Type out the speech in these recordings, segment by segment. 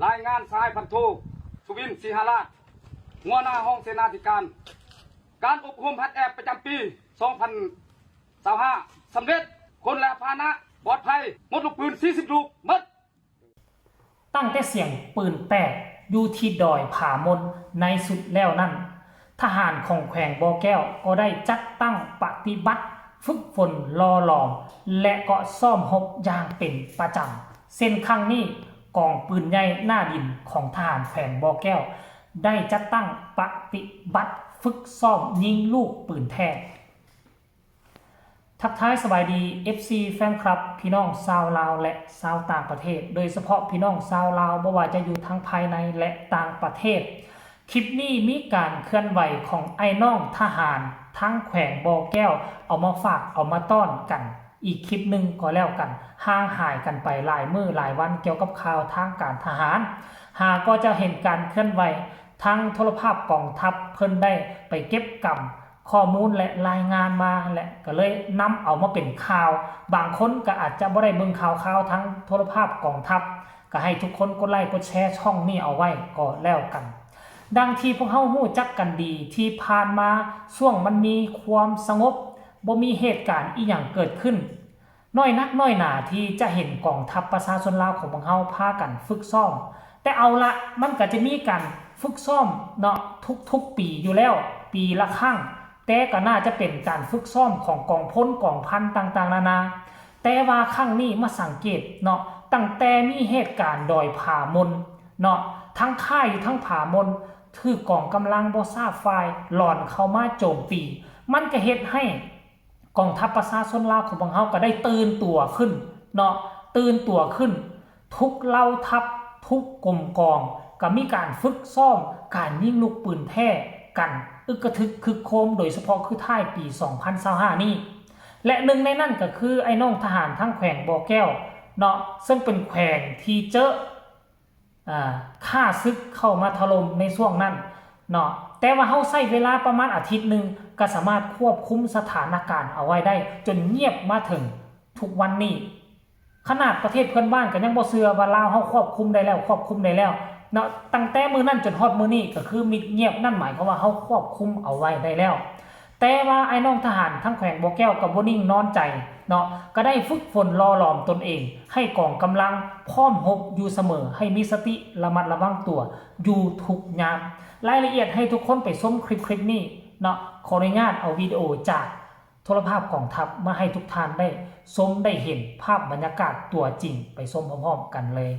ລາຍງານສະຫາຍພັນໂທ ສຸວິນ ສີຫະລາດ ຫົວໜ້າຫ້ອງເສນາທິການ. ການອົບຮົມຫັດແອບປະຈຳປີສອງພັນຊາວຫ້າ ສຳເລັດ, ຄົນ ແລະ ພາຫະນະປອດໄພ, ໝົດລູກປືນສີ່ສິບລູກໝົດ. ຕັ້ງແຕ່ສຽງປືນແຕກຢູ່ທີ່ດອຍຜາມົນໃນສຸດແລ້ວນັ້ນ, ທະຫານຂອງແຂວງບໍ່ແກ້ວກໍໄດ້ຈັດຕັ້ງປະຕິບັດຝຶກຝົນຫຼໍ່ຫຼອມ ແລະ ກໍຊ້ອມຮົບຢ່າງເປັນປະຈຳ. ເຊັ່ນຄັ້ງນີ້, ກອງປືນໃຫຍ່ໜ້າດິນຂອງທະຫານແຂວງບໍ່ແກ້ວ ໄດ້ຈັດຕັ້ງປະຕິບັດຝຶກຊ້ອມຍິງລູກປືນແທ້. ທັກທາຍສະບາຍດີ ເອັຟຊີ ແຟນຄລັບ ພີ່ນ້ອງຊາວລາວ ແລະ ຊາວຕ່າງປະເທດ, ໂດຍສະເພາະພີ່ນ້ອງຊາວລາວ ບໍ່ວ່າຈະຢູ່ທັງພາຍໃນ ແລະ ຕ່າງປະເທດ. ຄລິບນີ້ມີການເຄື່ອນໄຫວຂອງອ້າຍນ້ອງທະຫານທາງແຂວງບໍ່ແກ້ວ ເອົາມາຝາກເອົາມາຕ້ອນກັນ ອີກຄລິບໜຶ່ງກໍແລ້ວກັນ. ຫ່າງຫາຍກັນໄປຫຼາຍມື້ຫຼາຍວັນກ່ຽວກັບຂ່າວທາງການທະຫານ, ຫາກໍຈະເຫັນການເຄື່ອນໄຫວ ທາງໂທລະພາບກອງທັບເພິ່ນໄດ້ໄປເກັບກຳຂໍ້ມູນ ແລະ ລາຍງານມາ ແລະ ກໍເລີຍນຳເອົາມາເປັນຂ່າວ. ບາງຄົນກໍອາດຈະບໍ່ໄດ້ເບິ່ງຂ່າວຄາວທາງໂທລະພາບກອງທັບ, ກໍໃຫ້ທຸກຄົນກົດໄລກົດແຊຊ່ອງນີ້ເອົາໄວ້ກໍແລ້ວກັນ. ດັ່ງທີ່ພວກເຮົາຮູ້ຈັກກັນດີ, ທີ່ຜ່ານມາຊ່ວງມັນມີຄວາມສະຫງົບ, ບໍ່ມີເຫດການອີ່ຫຍັງເກີດຂຶ້ນ, ໜ້ອຍນັກໜ້ອຍໜາທີ່ຈະເຫັນກອງທັບປະຊາຊົນລາວຂອງພວກເຮົາພາກັນຝຶກຊ້ອມ. ແຕ່ເອົາລະ, ມັນກໍຈະມີການຝຶກຊ້ອມເນາະ ທຸກໆປີຢູ່ແລ້ວ, ປີລະຄັ້ງ, ແຕ່ກໍໜ້າຈະເປັນການຝຶກຊ້ອມຂອງກອງພົນກອງພັນຕ່າງໆນານາ. ແຕ່ວ່າຄັ້ງນີ້ມາສັງເກດເນາະ, ຕັ້ງແຕ່ມີເຫດການດອຍຜາມົນເນາະ, ທັງຄ້າຍຢູ່ທັງຜາມົນ ຖືກກອງກຳລັງບໍ່ຊາບຝ່າຍຫຼອນເຂົ້າມາໂຈມຕີ, ມັນກໍເຮັດໃຫ້ ກອງທັບປະຊາຊົນລາວຂອງພວກເຮົາກໍໄດ້ຕື່ນຕົວຂຶ້ນເນາະ, ຕື່ນຕົວຂຶ້ນ. ທຸກເຫຼົ່າທັບ, ທຸກກົມກອງ ກໍມີການຝຶກຊ້ອມການຍິງລູກປືນແທ້ກັນ ອຶກກະທຶກຄຶກໂຄມ, ໂດຍສະເພາະຄືທ້າຍປີສອງພັນຊາວຫ້ານີ້. ແລະ ໜຶ່ງໃນນັ້ນກໍຄືໄອ້ນ້ອງທະຫານທາງແຂວງບໍ່ແກ້ວເນາະ, ເຊິ່ງເປັນແຂວງທີ່ເຈີ ອ່າ ຂ້າສຶກເຂົ້າມາຖະຫຼົ່ມໃນຊ່ວງນັ້ນເນາະ, ແຕ່ວ່າເຮົາໃຊ້ເວລາປະມານອາທິດໜຶ່ງ ກໍສາມາດຄວບຄຸມສະຖານະການເອົາໄວ້ໄດ້ ຈົນງຽບມາເຖິງທຸກວັນນີ້. ຂະໜາດປະເທດເພື່ອນບ້ານກໍຍັງບໍ່ເຊື່ອວ່າລາວເຮົາຄວບຄຸມໄດ້ແລ້ວ, ຄວບຄຸມໄດ້ແລ້ວເນາະ. ຕັ້ງແຕ່ມື້ນັ້ນຈົນຮອດມື້ນີ້ ກໍຄືມິດງຽບ, ນັ້ນໝາຍຄວາມວ່າເຮົາຄວບຄຸມເອົາໄວ້ໄດ້ແລ້ວ. ແຕ່ວ່າອ້າຍນ້ອງທະຫານທາງແຂວງບໍ່ແກ້ວກໍບໍ່ນິ່ງນອນໃຈເນາະ, ກໍໄດ້ຝຶກຝົນຫຼໍ່ຫຼອມຕົນເອງໃຫ້ກອງກຳລັງພ້ອມຮົບຢູ່ສະເໝີ, ໃຫ້ມີສະຕິລະມັດລະວັງຕົວຢູ່ທຸກຍາມ. ລາຍລະອຽດໃຫ້ທຸກຄົນໄປຊົມຄລິບ ຄລິບນີ້ເນາະ. ຂໍອະນຸຍາດເອົາວິດີໂອຈາກໂທລະພາບກອງທັບມາໃຫ້ທຸກທ່ານໄດ້ຊົມໄດ້ເຫັນພາບບັນຍາກາດຕົວຈິງ, ໄປຊົມພ້ອມໆກັນເລີຍ.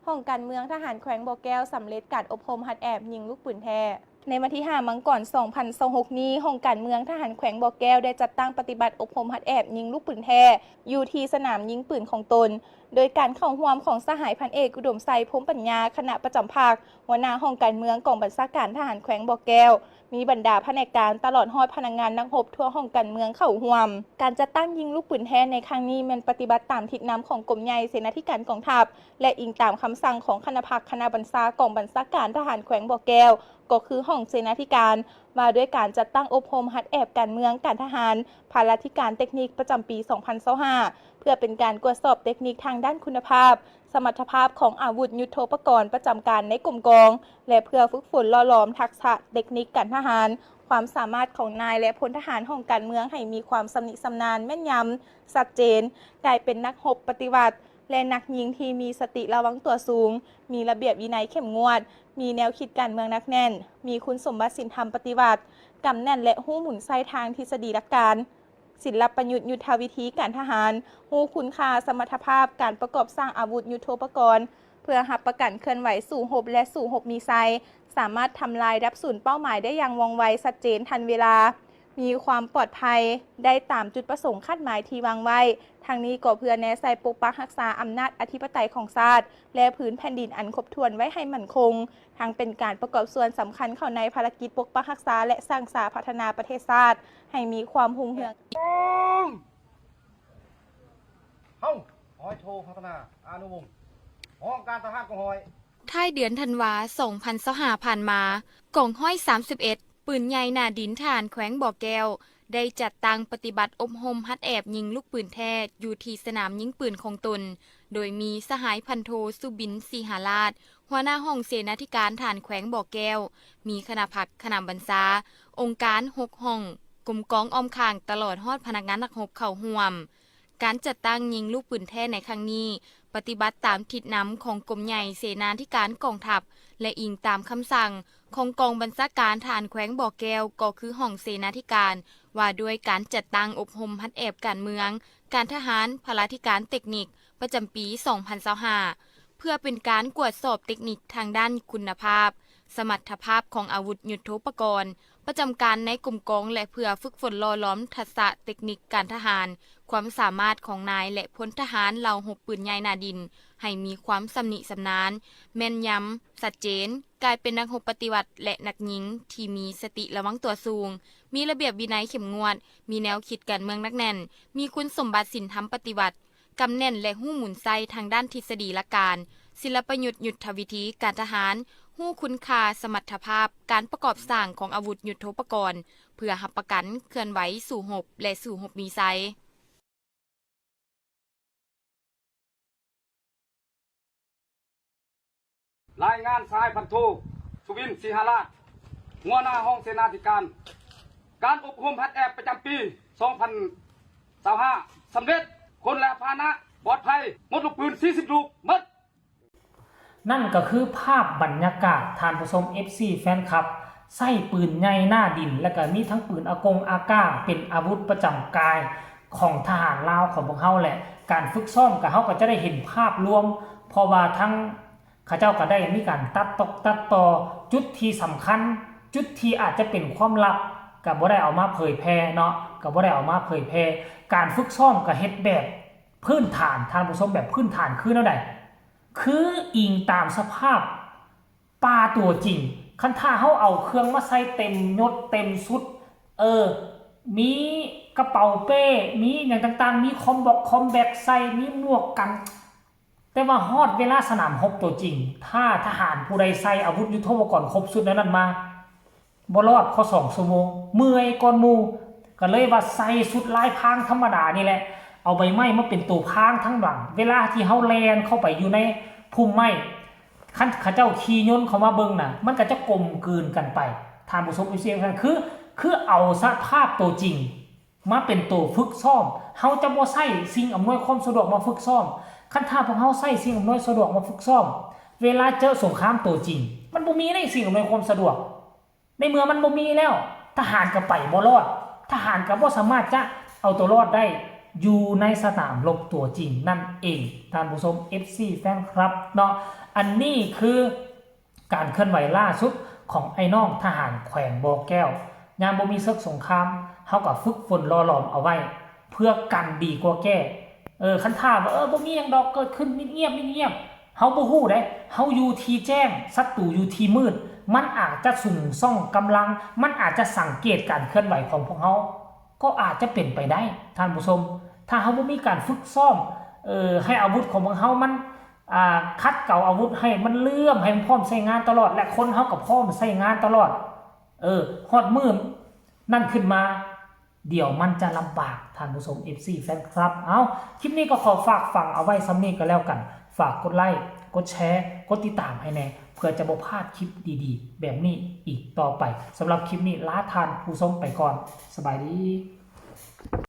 ຫ້ອງການເມືອງທະຫານແຂວງບໍ່ແກ້ວສຳເລັດການອົບຮົມຫັດແອບຍິງລູກປືນແທ້. ໃນວັນທີຫ້າ ມັງກອນ ສອງພັນຊາວຫົກນີ້, ຫ້ອງການເມືອງທະຫານແຂວງບໍ່ແກ້ວໄດ້ຈັດຕັ້ງປະຕິບັດອົບຮົມຫັດແອບຍິງລູກປືນແທ້ ຢູ່ທີ່ສະໜາມຍິງປືນຂອງຕົນ, ໂດຍການເຂົ້າຮ່ວມຂອງສະຫາຍພັນເອກ ອຸດົມໄຊ ພົມປັນຍາ ຄະນະປະຈຳພັກ, ຫົວໜ້າຫ້ອງການເມືອງ ກອງບັນຊາການທະຫານແຂວງບໍ່ແກ້ວ, ມີບັນດາພະແນກການ ຕະຫຼອດຮອດພະນັກງານນັກຮົບທົ່ວຫ້ອງການເມືອງເຂົ້າຮ່ວມ. ການຈັດຕັ້ງຍິງລູກປືນແທ້ໃນຄັ້ງນີ້ ແມ່ນປະຕິບັດຕາມທິດນຳຂອງກົມໃຫຍ່ເສນາທິການກອງທັບ ແລະ ອີງຕາມຄຳສັ່ງຂອງຄະນະພັກຄະນະບັນຊາກອງບັນຊາການທະຫານແຂວງບໍ່ແກ້ວ, ກໍຄືຫ້ອງເສນາທິການ ວ່າດ້ວຍການຈັດຕັ້ງອົບຮົມຫັດແອບການເມືອງ, ການທະຫານ, ພາລາທິການເຕັກນິກ ປະຈຳປີສອງພັນຊາວຫ້າ ເພື່ອເປັນການກວດສອບເຕັກນິກທາງດ້ານຄຸນນະພາບ, ສະມັດຖະພາບຂອງອາວຸດຍຸດໂທປະກອນປະຈຳການໃນກົມກອງ ແລະ ເພື່ອຝຶກຝົນຫຼໍ່ຫຼອມທັກສະເຕັກນິກການທະຫານ, ຄວາມສາມາດຂອງນາຍ ແລະ ພົນທະຫານຫ້ອງການເມືອງໃຫ້ມີຄວາມຊຳນິຊຳນານ, ແມ່ນຍຳ, ຊັດເຈນ, ກາຍເປັນນັກຮົບປະຕິວັດ ແລະ ນັກຍິງທີ່ມີສະຕິລະວັງຕົວສູງ, ມີລະບຽບວິໄນເຂັ້ມງວດ, ມີແນວຄິດການເມືອງໜັກແໜ້ນ, ມີຄຸນສົມບັດສິນທຳປະຕິວັດ, ກຳແໜ້ນ ແລະ ຮູ້ໝູນໃຊ້ທາງທິດສະດີຫຼັກການ, ສິນລະປະຍຸດຍຸດທະວິທີການທະຫານ, ຮູ້ຄຸນຄ່າສະມັດຖະພາບການປະກອບສ້າງອາວຸດຍຸດໂທປະກອນ ເພື່ອຮັບປະກັນເຄື່ອນໄຫວສູ້ຮົບ ແລະ ສູ້ຮົບມີໄຊ, ສາມາດທຳລາຍດັບສູນເປົ້າໝາຍໄດ້ຢ່າງວ່ອງໄວ, ຊັດເຈນ, ທັນເວລາ, ມີຄວາມປອດໄພ ໄດ້ຕາມຈຸດປະສົງຄາດໝາຍທີ່ວາງໄວ້. ທັງນີ້ກໍເພື່ອແນໃສ່ປົກປັກຮັກສາອຳນາດອະທິປະໄຕຂອງຊາດ ແລະ ພື້ນແຜ່ນດິນອັນຄົບຖ້ວນໄວ້ໃຫ້ໝັ້ນຄົງ, ທັງເປັນການປະກອບສ່ວນສຳຄັນເຂົ້າໃນພາລະກິດປົກປັກຮັກສາ ແລະ ສ້າງສາພັດທະນາປະເທດຊາດໃຫ້ມີຄວາມຮຸ່ງເຮືອງ. ເຮົາ ຮ້ອຍໂທ ພັດທະນາ ອານຸວົງ ຫ້ອງການທະຫານກອງຮ້ອຍ. ທ້າຍເດືອນທັນວາ ສອງພັນຊາວຫ້າ ຜ່ານມາ, ກອງຮ້ອຍສາມສິບເອັດ ປືນໃຫຍ່ໜ້າດິນທະຫານແຂວງບໍ່ແກ້ວ ໄດ້ຈັດຕັ້ງປະຕິບັດອົບຮົມຫັດແອບຍິງລູກປືນແທ້ ຢູ່ທີ່ສະໜາມຍິງປືນຂອງຕົນ, ໂດຍມີສະຫາຍພັນໂທ ສຸບິນ ສີຫາລາດ ຫົວໜ້າຫ້ອງເສນາທິການທະຫານແຂວງບໍ່ແກ້ວ, ມີຄະນະພັກ, ຄະນະບັນຊາ, ອົງການຫົກຫ້ອງ, ກົມກອງອ້ອມຂ້າງ ຕະຫຼອດຮອດພະນັກງານນັກຮົບເຂົ້າຮ່ວມ. ການຈັດຕັ້ງຍິງລູກປືນແທ້ໃນຄັ້ງນີ້ ປະຕິບັດຕາມທິດນຳຂອງກົມໃຫຍ່ເສນາທິການກອງທັບ ແລະ ອີງຕາມຄຳສັ່ງຂອງກອງບັນຊາການທະຫານແຂວງບໍ່ແກ້ວ, ກໍຄືຫ້ອງເສນາທິການວ່າດ້ວຍການຈັດຕັ້ງອົບຮົມຫັດແອບການເມືອງ, ການທະຫານ, ພະລາທິການເຕັກນິກ ປະຈຳປີສອງພັນຊາວຫ້າ ເພື່ອເປັນການກວດສອບເຕັກນິກທາງດ້ານຄຸນນະພາບ, ສະມັດຖະພາບຂອງອາວຸດຍຸດໂທປະກອນ ປະຈຳການໃນກົມກອງ ແລະ ເພື່ອຝຶກຝົນຫຼໍ່ຫຼອມທັກສະເຕັກນິກການທະຫານ, ຄວາມສາມາດຂອງນາຍ ແລະ ພົນທະຫານເຫຼົ່າຮົບປືນໃຫຍ່ໜ້າດິນ ໃຫ້ມີຄວາມຊຳນິຊຳນານ, ແມ່ນຍຳ, ຊັດເຈນ, ກາຍເປັນນັກຮົບປະຕິວັດ ແລະ ນັກຍິງທີ່ມີສະຕິລະວັງຕົວສູງ, ມີລະບຽບວິໄນເຂັ້ມງວດ, ມີແນວຄິດການເມືອງໜັກແໜ້ນ, ມີຄຸນສົມບັດສິນທຳປະຕິວັດ, ກຳແໜ້ນ ແລະ ຮູ້ໝູນໃຊ້ທາງດ້ານທິດສະດີຫຼັກການ, ສິລະປະຍຸດຍຸດທະວິທີການທະຫານ, ຮູ້ຄຸນຄ່າສະມັດຖະພາບການປະກອບສ້າງຂອງອາວຸດຍຸດໂທປະກອນ ເພື່ອຮັບປະກັນເຄື່ອນໄຫວສູ້ຮົບ ແລະ ສູ້ຮົບມີໄຊ. ລາຍງານສະຫາຍພັນໂທ ສຸວິນ ສີຫາລາດ ຫົວໜ້າຫ້ອງເສນາທິການ ການອົບຮົມຫັດແອບປະຈຳປີສອງພັນຊາວຫ້າ ສຳເລັດ, ຄົນ ແລະ ພາຫະນະປອດໄພ, ໝົດລູກປືນສີ່ສິບລູກ, ໝົດ. ນັ້ນກໍຄືພາບບັນຍາກາດ ທ່ານຜູ້ຊົມ ເອັຟຊີ ແຟນຄລັບ ໃຊ້ປືນໃຫຍ່ໜ້າດິນ ແລ້ວກໍມີທັງປືນອາກົງອາກ້າງ ເປັນອາວຸດປະຈຳກາຍຂອງທະຫານລາວຂອງພວກເຮົາ ແລະ ການຝຶກຊ້ອມກໍ ເຮົາກໍຈະໄດ້ເຫັນພາບລວມ ເພາະວ່າທັງ ເຂົາເຈົ້າກໍໄດ້ມີການຕັດຕົກຕັດຕໍ່ ຈຸດທີ່ສຳຄັນ, ຈຸດທີ່ອາດຈະເປັນຄວາມລັບ ກໍບໍ່ໄດ້ເອົາມາເຜີຍແຜ່ເນາະ, ກໍບໍ່ໄດ້ເອົາມາເຜີຍແຜ່. ການຝຶກຊ້ອມກໍເຮັດແບບພື້ນຖານ, ທ່ານຜູ້ຊົມ, ແບບພື້ນຖານຄືແນວໃດ? ຄືອີງຕາມສະພາບປ່າຕົວຈິງ. ຄັນຖ້າເຮົາເອົາເຄື່ອງມາໃສ່ເຕັມຍົດເຕັມຊຸດ, ເອີ, ມີກະເປົາເປ້, ມີຫຍັງຕ່າງໆ, ມີຄອມບັອກຄອມແບັກໃສ່, ມີໝວກກັນ, ແຕ່ວ່າຮອດເວລາສະໜາມຮົບຕົວຈິງ, ຖ້າທະຫານຜູ້ໃດໃສ່ອາວຸດຍຸດໂທປະກອນຄົບຊຸດແນວນັ້ນມາ, ບໍ່ລອດພໍສອງຊົ່ວໂມງ, ເມື່ອຍກ່ອນໝູ່. ກໍເລີຍວ່າໃສ່ຊຸດລາຍພາງທຳມະດານີ້ແຫຼະ, ເອົາໃບໄມ້ມາເປັນໂຕພາງທາງຫຼັງ. ເວລາທີ່ເຮົາແລ່ນເຂົ້າໄປຢູ່ໃນພຸ່ມໄມ້, ຄັນເຂົາເຈົ້າຂີ່ຍົນເຂົ້າມາເບິ່ງນະ, ມັນກໍຈະກົມກືນກັນໄປ. ທ່ານຜູ້ຊົມ ເອັຟຊີ ທ່ານ, ຄື, ຄືເອົາສະພາບຕົວຈິງ ມາເປັນໂຕຝຶກຊ້ອມ, ເຮົາຈະບໍ່ໃຊ້ສິ່ງອຳນວຍຄວາມສະດວກມາຝຶກຊ້ອມ. ຄັນຖ້າພວກເຮົາໃຊ້ສິ່ງອຳນວຍສະດວກມາຝຶກຊ້ອມ, ເວລາເຈີສົງຄາມໂຕຈິງ, ມັນບໍ່ມີໃນສິ່ງອຳນວຍຄວາມສະດວກ. ໃນເມື່ອມັນບໍ່ມີແລ້ວ, ທະຫານກໍໄປບໍ່ລອດ, ທະຫານກໍບໍ່ສາມາດຈະເອົາຕົວລອດໄດ້ຢູ່ໃນສະໜາມລົບຕົວຈິງນັ້ນເອງ, ທ່ານຜູ້ຊົມ ເອັຟຊີ ແຟນຄລັບເນາະ. ອັນນີ້ຄື ການເຄື່ອນໄຫວລ່າສຸດຂອງໄອ້ນ້ອງທະຫານແຂວງບໍ່ແກ້ວ. ຍາມບໍ່ມີເສິກສົງຄາມ, ເຮົາກໍຝຶກຝົນຫຼໍ່ຫຼອມເອົາໄວ້ ເພື່ອກັນດີກວ່າແກ້. ເອີ, ຄັນຖ້າວ່າ, ເອີ, ບໍ່ມີຫຍັງດອກເກີດຂຶ້ນ, ມິດງຽບ, ມິດງຽບ, ເຮົາບໍ່ຮູ້ເດ້. ເຮົາຢູ່ທີ່ແຈ້ງ, ສັດຕູຢູ່ທີ່ມືດ. ມັນອາດຈະສຸມຊ່ອງກຳລັງ, ມັນອາດຈະສັງເກດການເຄື່ອນໄຫວຂອງພວກເຮົາ. ກໍອາດຈະເປັນໄປໄດ້, ທ່ານຜູ້ຊົມ. ຖ້າເຮົາບໍ່ມີການຝຶກຊ້ອມ, ເອີ, ໃຫ້ອາວຸດຂອງພວກເຮົາມັນ, ອ່າ, ຂັດເກົາອາວຸດໃຫ້ມັນເຫຼື້ອມ, ໃຫ້ມັນພ້ອມໃຊ້ງານຕະຫຼອດ, ແລະ ຄົນເຮົາກໍພ້ອມໃຊ້ງານຕະຫຼອດ. ເອີ, ຮອດມື້ນັ້ນຂຶ້ນມາ, ດຽວມັນຈະລຳບາກ, ທ່ານຜູ້ຊົມ ເອັຟຊີ ແຟນຄລັບ. ເອົາ, ຄລິບນີ້ກໍຂໍຝາກຝັງເອົາໄວ້ສ່ຳນີ້ກໍແລ້ວກັນ. ຝາກກົດໄລ, ກົດແຊ, ກົດຕິດຕາມໃຫ້ແດ່, ເພື່ອຈະບໍ່ພາດຄລິບດີໆ ແບບນີ້ອີກຕໍ່ໄປ. ສຳລັບຄລິບນີ້ ລາທ່ານຜູ້ຊົມໄປກ່ອນ. ສະບາຍດີ.